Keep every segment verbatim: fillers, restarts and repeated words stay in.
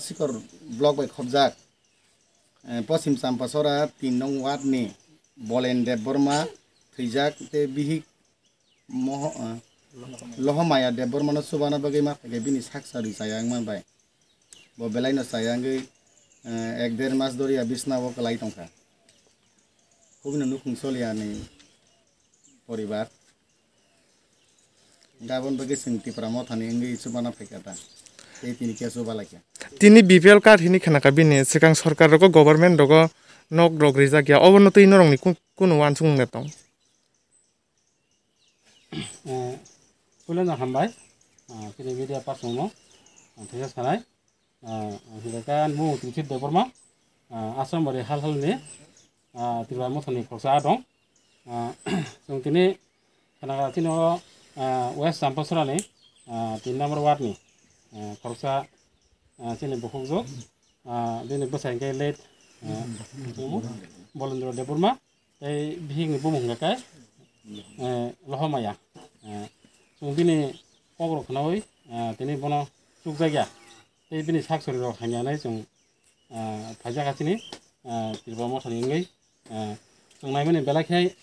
Sikor block bai khobjak, eh, Poschim Champachora tin nong ward ni Bolen Debbarma thwijak tei bihik Moho-, eh, Lohomaya Debbarmano chubana bagwi ma phaikhe bini sak sari chaya wngma bai. Bo belaino chaya wngwi, eh, ek der mas doriya bisnao kwlai tongkha. Hubino nukhung soliya ni poribar. Gabon bagwi chwng Tipra Mothani wngwi chubana phaikha ta. Tei tini khe chuba laikha. Tini B P L card hini khanaka bini swkang sorkar rogo government rogo nok rok rijak ya. Obono twi norokni ku-, kunu wansukmung tong? Eh, puilano hambai, ah, chini media person no, ah, thangsa sanai, ah, ang hingka khe ani mung Twisit Debbarma, ah, Asambari hal hal ni, ah, Tipra Mothani khoroksa dong. Ah, chwng tini khanaka chini o, ah, West Champachora ni, ah, tin number ward ni, ah, khoroksa, ah, chini bukhukjwk, ah, bini bwsai hingke late, ah, Bolendra Debbarma. Tei bihikni bumung hingka khe, eh, Lohomaya. Eh, chwng bini kokrok khnaui, eh, tini bono chukjakya. Tei bini sak sori rok hamya hinwi chwng, eh, phaijak ha chini, eh, Tipra Mothani wngwi. Eh, chwng naimani belai khe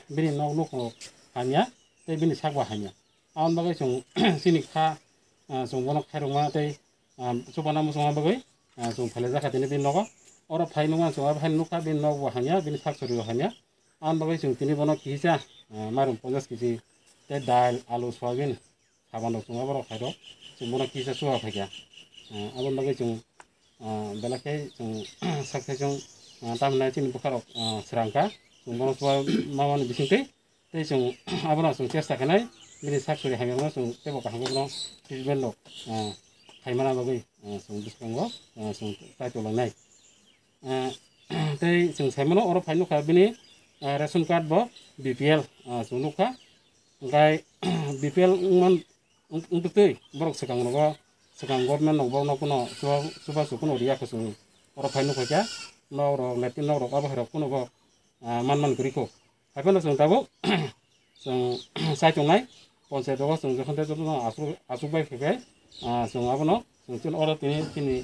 bini nok nukhung rok hamya, tei bini sak bo hamya. Aboni bagwi chwng chini kha, eh, chwng bono khairokma tei, ah, chubana muchungma bagwi, ah, chwng phailaijak kha tini bini nogo. Oro phai nukma chwng abo haino nukha bini nok bo hamya, bini sak sori bo hamya. Aboni bagwi chwng tini bono kisa, ah, mairum ponchash kg tei dal, alu, soyabin, saban rok chwng abo rok khairok. Chwng bono kisa chuba phaikha. Ah, aboni bagwi chwng, ah, belai khe chwng sak sai chwng, ah, tamhinai chini bwkha rok, ah, swrang kha. Chwng bono chuba mamani bisingtwi Tei chwng abono chwng chesta khainai, bini sak sori hamyakno chwng teibo kaham khe bono treatment rok, ah, khaimana bagwi, ah, chwng bwskango, ah, chwng kaitor lainai. Ah, tei chwng saimano oro phai nukha bini, ah, ration card bo B P L, ah, chwng nukha. Hwnkhe B P L wngman, wng-, wngtwi borok swkang rogo, swkang government rok borokno kuno chuba, chubachu kuno riya khe chwng oro phai nukha khe, nok rok, latrine nok rok, abo hai rok kuno bo, ah, man man kwrwi kho. Haiphano chwng tabuk chwng chai tongnai, ponchayat rogo chwng jokhon tei jotono aswk, aswk bai khe khe, ah, chwng abono chwng chini oro tini, chini,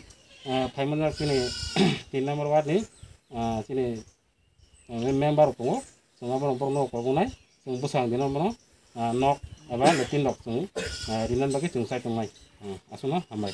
ah, phaimani chini tin number ward ni, ah, chini, ah, member rok tongo, chwng abono borokno kobongnai, chwng bwsang dino bono, ah, nok eba latrine rok chwng, ah, rinani bagwi chwng chai tongnai. Ah, aswkno hambai.